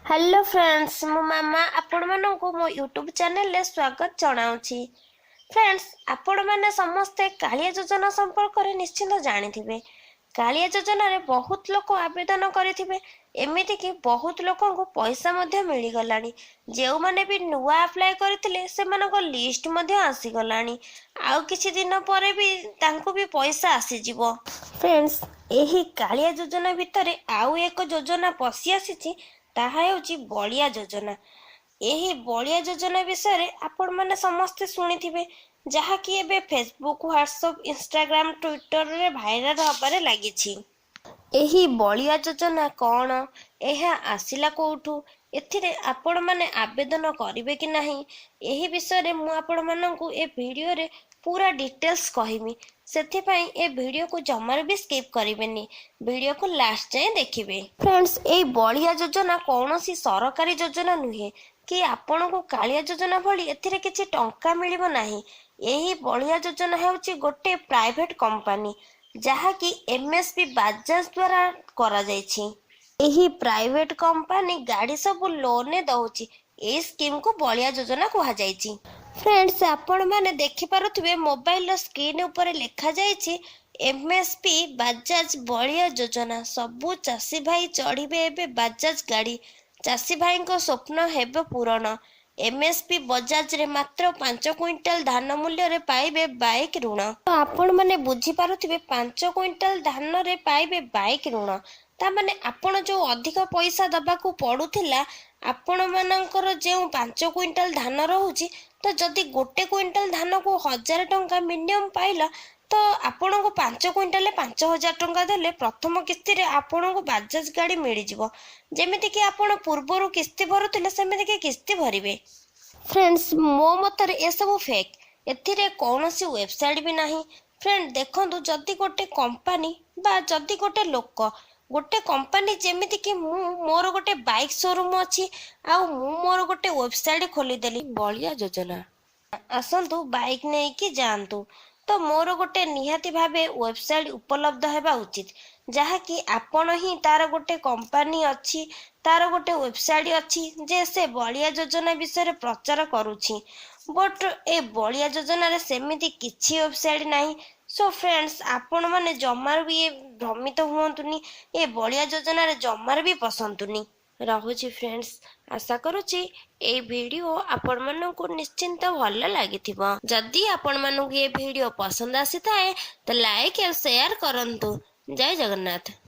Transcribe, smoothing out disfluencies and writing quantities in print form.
Hello friends, ମୁଁ ମାମା ଆପଣମାନଙ୍କୁ ମୋ ୟୁଟ୍ୟୁବ୍ ଚ୍ୟାନେଲରେ ସ୍ୱାଗତ ଜଣାଉଛି। ଫ୍ରେଣ୍ଡସ୍, ଆପଣମାନେ ସମସ୍ତେ କାଳିଆ ଯୋଜନା ସମ୍ପର୍କରେ ନିଶ୍ଚିନ୍ତ ଜାଣିଥିବେ। କାଳିଆ ଯୋଜନାରେ ବହୁତ ଲୋକ ଆବେଦନ କରିଥିବେ, ଏମିତିକି ବହୁତ ଲୋକଙ୍କୁ ପଇସା ମଧ୍ୟ ମିଳିଗଲାଣି। ଯେଉଁମାନେ ବି ନୂଆ ଆପ୍ଲାଏ କରିଥିଲେ, ସେମାନଙ୍କ ଲିଷ୍ଟ ମଧ୍ୟ ଆସିଗଲାଣି। ଆଉ କିଛି ଦିନ ପରେ ବି ତାଙ୍କୁ ବି ପଇସା ଆସିଯିବ। ଫ୍ରେଣ୍ଡସ୍, ଏହି କାଳିଆ ଯୋଜନା ଭିତରେ ଆଉ ଏକ ଯୋଜନା ପଶି ଆସିଛି, ତାହା ହେଉଛି ବଳିଆ ଯୋଜନା। ଏହି ବଳିଆ ଯୋଜନା ବିଷୟରେ ଆପଣମାନେ ସମସ୍ତେ ଶୁଣିଥିବେ, ଯାହାକି ଏବେ ଫେସବୁକ୍, ହ୍ୱାଟ୍ସଆପ୍, ଇନଷ୍ଟାଗ୍ରାମ, ଟ୍ୱିଟରରେ ଭାଇରାଲ ହେବାରେ ଲାଗିଛି। ଏହି ବଳିଆ ଯୋଜନା କ'ଣ, ଏହା ଆସିଲା କୋଉଠୁ, ଏଥିରେ ଆପଣମାନେ ଆବେଦନ କରିବେ କି ନାହିଁ, ଏହି ବିଷୟରେ ମୁଁ ଆପଣମାନଙ୍କୁ ଏ ଭିଡ଼ିଓରେ ପୁରା ଡିଟେଲ୍ସ କହିବି। ସେଥିପାଇଁ ଏ ଭିଡ଼ିଓକୁ ଜମାରୁ ବି ସ୍କିପ୍ କରିବେନି, ଭିଡ଼ିଓକୁ ଲାଷ୍ଟ ଯାଏଁ ଦେଖିବେ। ଫ୍ରେଣ୍ଡସ୍, ଏଇ ବଳିଆ ଯୋଜନା କୌଣସି ସରକାରୀ ଯୋଜନା ନୁହେଁ କି ଆପଣଙ୍କୁ କାଳିଆ ଯୋଜନା ଭଳି ଏଥିରେ କିଛି ଟଙ୍କା ମିଳିବ ନାହିଁ। ଏହି ବଳିଆ ଯୋଜନା ହେଉଛି ଗୋଟେ ପ୍ରାଇଭେଟ କମ୍ପାନୀ, ଯାହାକି ଏମ୍ଏସ୍ପି ବାଜାଜ ଦ୍ୱାରା କରାଯାଇଛି। ଏହି ପ୍ରାଇଭେଟ କମ୍ପାନୀ ଗାଡ଼ି ସବୁ ଲୋନରେ ଦଉଛି। ଏହି ସ୍କିମ୍କୁ ବଳିଆ ଯୋଜନା କୁହାଯାଇଛି। ଫ୍ରେଣ୍ଡସ୍, ଆପଣମାନେ ଦେଖିପାରୁଥିବେ, ମୋବାଇଲର ସ୍କ୍ରିନ୍ ଉପରେ ଲେଖାଯାଇଛି ଏମ୍ଏସ୍ପି ବାଜାଜ ବଳିଆ ଯୋଜନା। ସବୁ ଚାଷୀ ଭାଇ ଚଢ଼ିବେ ଏବେ ବାଜାଜ ଗାଡ଼ି, ଚାଷୀ ଭାଇଙ୍କ ସ୍ୱପ୍ନ ହେବ ପୂରଣ। ଏମ୍ଏସ୍ପି ବଜାଜରେ ମାତ୍ର 5 କୁଇଣ୍ଟାଲ ଧାନ ମୂଲ୍ୟରେ ପାଇବେ ବାଇକ୍ ଋଣ। ତ ଆପଣମାନେ ବୁଝିପାରୁଥିବେ, 5 କୁଇଣ୍ଟାଲ ଧାନରେ ପାଇବେ ବାଇକ୍ ଋଣ। ତାମାନେ ଆପଣ ଯେଉଁ ଅଧିକ ପଇସା ଦେବାକୁ ପଡ଼ୁଥିଲା, ଆପଣମାନଙ୍କର ଯେଉଁ 5 କୁଇଣ୍ଟାଲ ଧାନ ରହୁଛି, ତ ଯଦି 1 କୁଇଣ୍ଟାଲ ଧାନକୁ 1000 ଟଙ୍କା ମିନିମମ୍ ପାଇଲା, ତ ଆପଣଙ୍କୁ 5 କୁଇଣ୍ଟାଲ 5000 ଟଙ୍କା ଦେଲେ ପ୍ରଥମ କିସ୍ତିରେ ଆପଣଙ୍କୁ ବାଜାଜ ଗାଡ଼ି ମିଳିଯିବ। ଯେମିତିକି ଆପଣ ପୂର୍ବରୁ କିସ୍ତି ଭରୁଥିଲେ, ସେମିତିକି କିସ୍ତି ଭରିବେ। ଫ୍ରେଣ୍ଡସ୍, ମୋ ମତରେ ଏସବୁ ଫେକ୍। ଏଥିରେ କୌଣସି ୱେବସାଇଟ୍ ବି ନାହିଁ। ଫ୍ରେଣ୍ଡ, ଦେଖନ୍ତୁ, ଯଦି ଗୋଟେ କମ୍ପାନୀ ବା ଯଦି ଗୋଟେ ଲୋକ, ଗୋଟେ କମ୍ପାନୀ, ଯେମିତିକି ମୁଁ ମୋର ଗୋଟେ ବାଇକ୍ ସୋରୁମ୍ ଅଛି ଆଉ ମୁଁ ମୋର ଗୋଟେ ୱେବସାଇଟ୍ ଖୋଲିଦେଲି, ବଳିଆ ଯୋଜନା, ଆସନ୍ତୁ ବାଇକ୍ ନେଇକି ଯାଆନ୍ତୁ, ତ ମୋର ଗୋଟେ ନିହାତି ଭାବେ ୱେବସାଇଟ୍ ଉପଲବ୍ଧ ହେବା ଉଚିତ, ଯାହାକି ଆପଣ ହିଁ ତାର ଗୋଟେ କମ୍ପାନୀ ଅଛି, ତାର ଗୋଟେ ୱେବସାଇଟ୍ ଅଛି ଯେ ସେ ବଳିଆ ଯୋଜନା ବିଷୟରେ ପ୍ରଚାର କରୁଛି। ବଟ୍ ଏ ବଳିଆ ଯୋଜନାରେ ସେମିତି କିଛି ୱେବସାଇଟ୍ ନାହିଁ। ସୋ ଫ୍ରେଣ୍ଡସ୍, ଆପଣମାନେ ଜମାରୁ ବି ଏ ଭ୍ରମିତ ହୁଅନ୍ତୁନି, ଏ ବଳିଆ ଯୋଜନାରେ ଜମାରୁ ବି ପଶନ୍ତୁନି। ରହୁଛି ଫ୍ରେଣ୍ଡସ୍। ଆଶା କରୁଛି ଏଇ ଭିଡ଼ିଓ ଆପଣମାନଙ୍କୁ ନିଶ୍ଚିନ୍ତ ଭଲ ଲାଗିଥିବ। ଯଦି ଆପଣମାନଙ୍କୁ ଏ ଭିଡ଼ିଓ ପସନ୍ଦ ଆସିଥାଏ, ତ ଲାଇକ୍ ଆଉ ସେୟାର କରନ୍ତୁ। ଜୟ ଜଗନ୍ନାଥ।